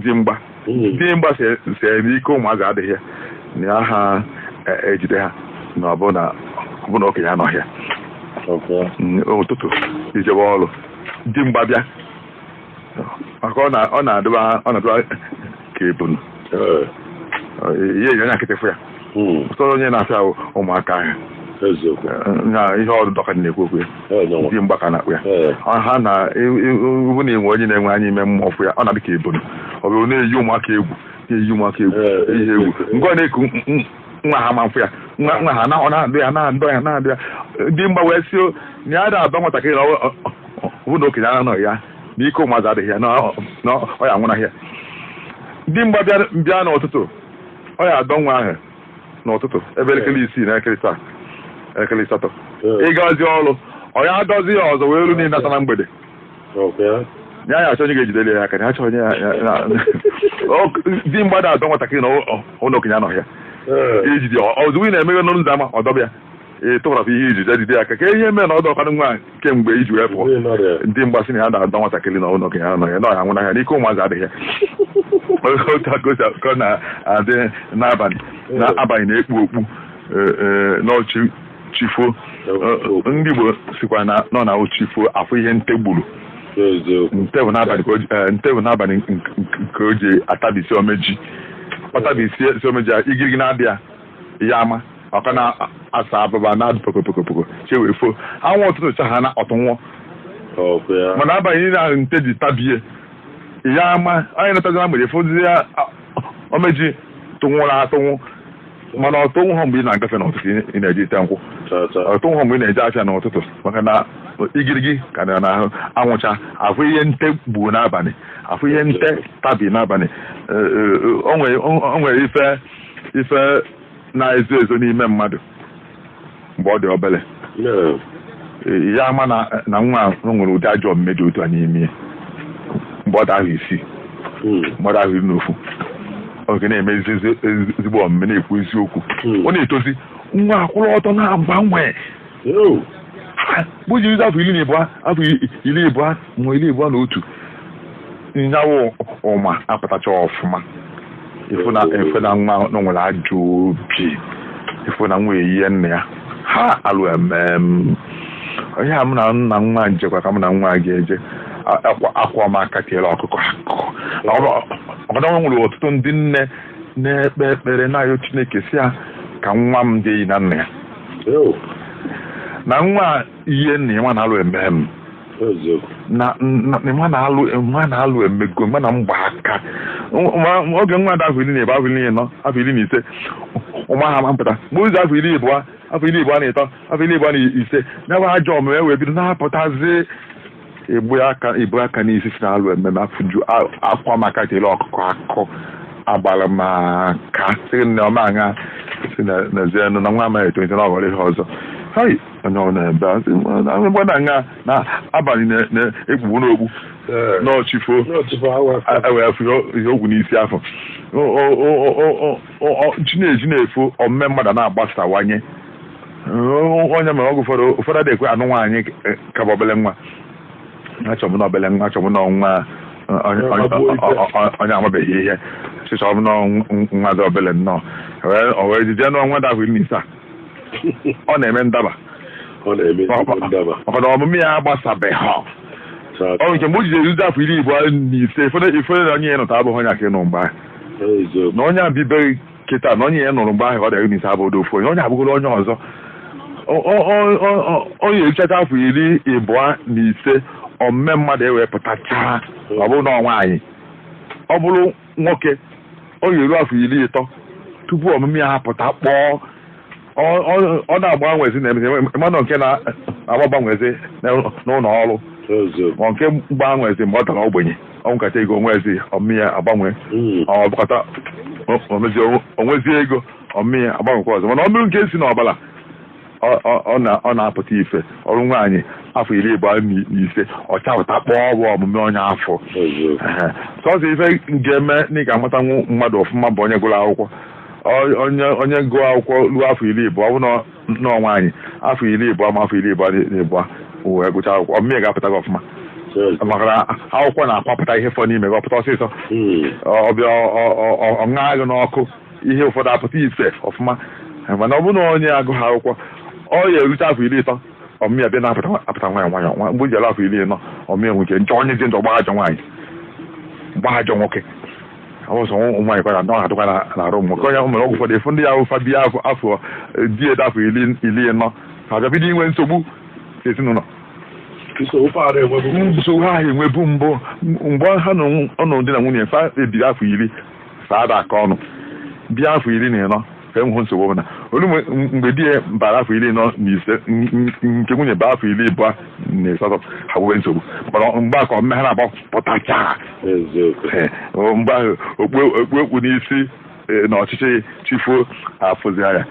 Dimgba. Dimgba si n'ike ụmụazị adịghị ya na ya ha ejide ha na ọ bụ na okenye anọghị ya. Ụtụtụ ijebe ọrụ, dimgba bịa, maka ọ na-adịba ka ebunu ihe enyi onye nkịtị fụ ya. Ụtọrọ onye na-afịa ahụ ụmụaka ahụ na ihe ọdụ dọka na-ekwu okwu ya, dimgba ka na-akpụ ya. Ha na ibu na enwe onye na-enwe anya ime mmụọ fụ ya, ọ na-adị ka ebunu. Ọ bụrụ na-eyi ụmụaka egwu, na-eyi ụmụaka egwu, ihe egwu nke ọ na-eku nwa ha ma mfụ ya, nwa ha ọ na-adụ ya, na-adụ ya, na-adụ ya. Dimgba wee sị na ya da-aba nwatakịrị na ọ bụ na okenye anọghị ya, na ike ụmụazị adịghị ya, na ọ ya nwụnahịa. Dimgba bịa n'ụtụtụ, ọ ya adọ nwa ahụ n'ụtụtụ ebe elekere 6 na elekere 7, elekere 8, ịgazi ọrụ, ọ ya adọzi ya ọzọ wee ru n'ịnata na mgbede. Ya ya achọ onye ga-ejidere ya aka, ya achọ onye ya. Dimgba da-adọ nwatakịrị na ụlọ okenye anọghị ya ejide ozugbo ị na-emeghe n'ọnụ ụzọ ama, ọ dọba ya, ị tụrapụ ihe iji jide aka ka ihe mee na ọ dọkwanụ nwa kemgbe iji wee pụọ. Ndị mgbasị na ya na-adọ nwatakịrị na ụlọ okenye anọghị ya, na ọ ya nwụnahịa n'ike ụmụazị adịghị ya. Otu a ka ọ na-adị n'abalị, n'abalị na-ekpu okpu n'ọchị chifo. Ndị Igbo sikwa na nọ na ochifo afọ ihe nte gburu. Nte bụ n'abalị nke o ji atabisi omeji, ọtabisi omeji igirigi na-abịa ya ama ọka na-asa abụba na-adụ pokopokopoko chi wee fo anwụ ụtụtụ cha ha na ọtụnwụọ. Mana abalị niile ahụ nte ji tabie ya ama onye natazira mgbede fozi ya omeji tụnwụrụ atụnwụ. Mana ọtụnwụ ha mgbe ị na-agafe n'ụtụtụ ị na-eje ite nkwụ, ọtụnwụ ha mgbe ị na-eje afịa n'ụtụtụ, maka na igirigi ka na n'ahụ anwụcha afụ ihe nte gbuo n'abalị, afụ ihe nte tabi n'abalị. O nwere ife na-ezo ezo n'ime mmadụ mgbe ọ dị obere, ya ama na nwa nwere ụdị ajọ omume dị otu a n'ime ya mgbe ọ dị ahụ 6, mgbe ọ dị ahụ 11, oge na-eme ezigbo omume, na-ekwu eziokwu, ọ na-etozi nwa akwụrụ ọtọ na-agbanwe bụ jiri afọ 12, afọ 21 ma 21, nyawo ụma apụtacha ọfụma. Ife na nwa nwere ajọ obi, ife na nwa eyie nna ya ha alụ emem onye a. Mụ na nna nwa njekwa ka mụ na nwa ga-eje akwa m aka tiere ọkụkọ akụkọ. Ọkọdọ nwere ọtụtụ ndị nne na-ekpe ekpere na-ayọ Chineke si ya ka nwa m dị enyi na nna ya, na nwa ihe nna ya nwa na-alụ emem na nwa na-alụ emego nwa na mgba aka. Oge nwa dị afọ 12, afọ 14, afọ 15, ụmụ ha ma mpụta mgbe ụzọ afọ 20, afọ 23, afọ 25, nyabụ ajọ omume wee bido na-apụtazi. Ibu aka n'isi si na-alụ ememe afụju akwa maka tele ọkụkọ akụ agbara m aka sị na ọma aṅa si n'ezienụ na nwa amaghị etolite na ọghọrọ ihe ọzọ. Hai, onye ọ na-ebe mgbe na aṅa na abalị na-ekpugbu n'okpu n'ọchifo ewee afụ ihe ogwu n'isi afọ chi na-eji na-efo omume mmadụ na-agbasawanye. Onye mere ọgwụ ụfọdụ ụfọdụ adịghị ekwe anụ nwaanyị ka bụ obele nwa. Achọrọ m na obele nwa, achọrọ m na nwa onye amabeghị ihe, chịchọrọ m na nwa dị obele nnọọ. O wee jije nụọ nwa dị afọ 15, ọ na-eme ndaba maka na ọmụmụ ya agbasabeghị. Ọ nke mgbe o jije eruzi afọ 25, ifere na onye ya nụta abụghị onye aka ịnụ mgbe ahụ, na onye abibeghị kịta na onye ya nụrụ mgbe ahụ ọ dị 15 abụghị ofu onye, onye abụgoro onye ọzọ. Onye erichacha afọ 25, omume mmadụ ewepụtachaa. Ọ bụrụ na nwaanyị, ọ bụrụ nwoke, ọ ga-eru afọ 30 tupu omume ya apụta kpọọ. Ọ na-agbanwezi na mmadụ nke na-agbanwezi n'ụlọ ọrụ, ma nke gbanwezi mgbe ọ dara ogbenye, ọ nkata ego onwezi omume ya agbanwe, ọ bụkọta onwezi ego omume ya agbanwekwa ọzọ. Mana ọ bụrụ nke si n'ọbara, ọ na-apụta ife. Ọrụ nwaanyị afọ 25, ọ chapụta kpọọ bụ omume onye afọ. Sọsọ ife ga-eme na ị ga-amatanwu mmadụ ọfụma bụ onye gụrụ akwụkwọ. Onye gụọ akwụkwọ ruo afọ 20, ọ bụ nọọ nwaanyị afọ 20 ma afọ 22 wee gụchaa akwụkwọ, ọmụmụ ya ga-apụta gị ọfụma. Maka na akwụkwọ na-akwapụta ihe fọ n'ime gị, ọpụta ọsịsọ. Ọbịa ọ ṅaa gị n'ọkụ, ihe ụfọdụ apụta ife ọfụma. Mana ọ bụrụ na onye agụ ha akwụkwọ, ọ ya erute afọ 30, ọmịa bịa na-apụta apụta nwayọ nwayọ. Mgbe o ji ala afọ 40, ọmịa nwere ike njọ onye dị njọ, gbaa ajọ nwaanyị, gbaa ajọ nwoke. Ọsọ ụmụ nwaanyị kwara na ọ na-adịkwa na-arụ ụmụ nwoke. Onye mere ọgwụ ụfọdụ efu ndị ya ụfa bịa afọ di edo afọ 40, ha bịa bido inwe nsogbu ezinụlọ. Nsogbu ha enwebu mbụ mgbe ha nọ di na nwunye fa ebiri afọ 10, fa ada aka ọnụ bịa afọ 14, ka enweghị nsogbu ọbụla. Olu mgbe di ya bara afọ 45, nke nwunye ba afọ 28, ha nwebe nsogbu. Mana mgbe a ka mme ha na-agba pụtachaa. Mgbe ahụ okpu ekpu n'isi na ọchịchị chifuo afụzi anya.